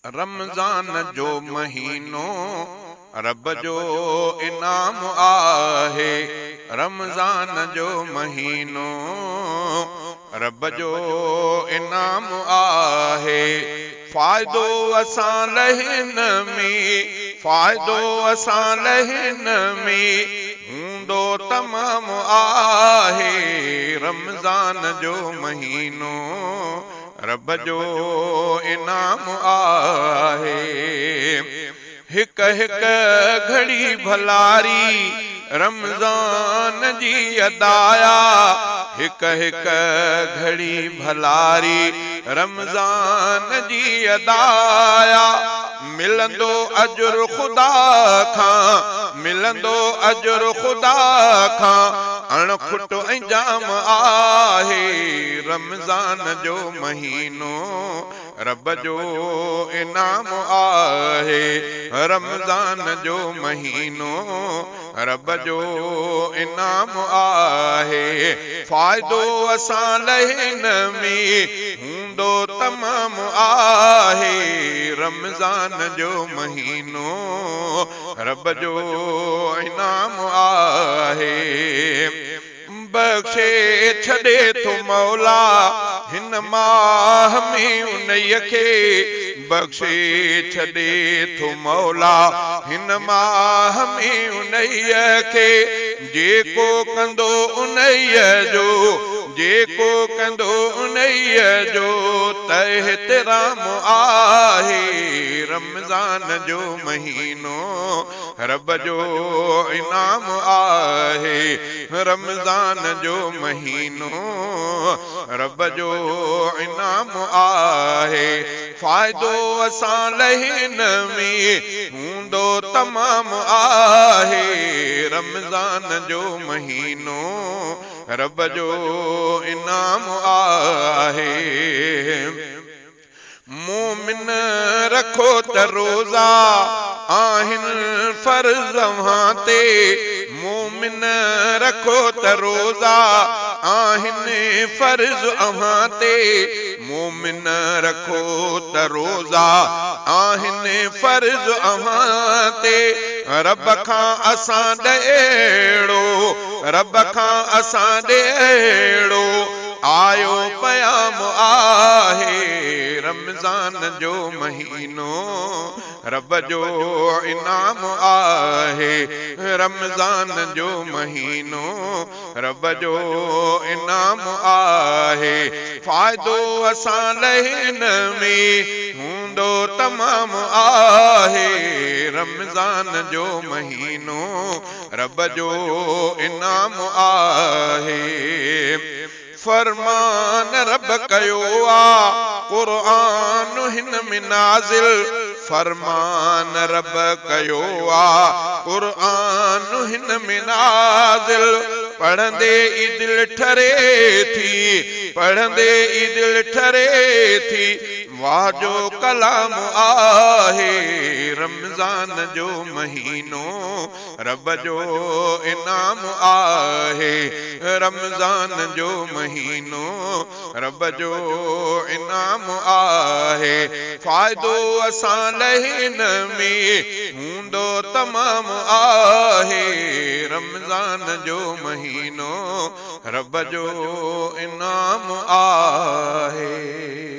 रमज़ान जो महीनो रब जो इनाम आहे। रमज़ान जो महीनो रब जो इनाम आहे। फ़ाइदो असां लहिन में, फ़ाइदो असां लहिन में हूंदो तमाम आहे। रमज़ान जो महीनो रब जो इनाम आहे। हिक हिक घड़ी भलारी रमज़ान जी अदाया। हिक हिक घड़ी भलारी रमज़ान जी अदाया। मिलंदो अजुर ख़ुदा खां, मिलंदो अजुर ख़ुदा खां अणखुट ऐं जाम आहे। रमज़ान जो महीनो रब जो इनाम आहे। रमज़ान जो महीनो रब जो इनाम आहे। फ़ाइदो असां लहिन में हूंदो तमाम आहे। रमज़ान जो महीनो रब जो इनाम आहे। बख़्शे छॾे थो मौला हिन माह में उन्हीअ खे। बख़्शे छॾे थो मौला हिन माह में उन्हीअ खे। जेको कंदो उन्हीअ जो, जेको कंदो उन्हीअ जो त एहतिराम आहे। रमज़ान जो महीनो रब जो इनाम आहे। रमज़ान जो महीनो रब जो इनाम आहे। फ़ाइदो असां लहिन में हूंदो तमाम आहे। रमज़ान जो महीनो रब जो इनाम आहे। मोमिन रखो त रोज़ा आहिनि फ़र्ज़ अव्हां ते। मोमिन रखो त रोज़ा आहिनि फ़र्ज़ अव्हां ते। मोमिन रखो त रोज़ा आहिनि फ़र्ज़ अव्हां ते। रब खां असां ॾेड़ो, रब खां असां ॾेड़ो आयो पयाम आहे। रमज़ान जो महीनो रब जो इनाम आहे। रमज़ान जो महीनो रब जो इनाम आहे। फ़ाइदो असां लहिन में हूंदो तमाम आहे। रमज़ान जो महीनो रब जो इनाम आहे। फरमान रब कयो आ क़ुरान हिन में नाज़िल। फरमान रब कयो आ क़ुरान हिन में नाज़िल। पढ़ंदे ई दिलि ठरे थी, पढ़ंदे ई दिलि ठरे थी। वाह जो कलाम आहे। रमज़ान जो महीनो रब जो इनाम आहे। रमज़ान जो महीनो रब जो इनाम आहे। फ़ाइदो असां लहिन में हूंदो तमाम आहे। रमज़ान जो महीनो रब जो इनाम आहे।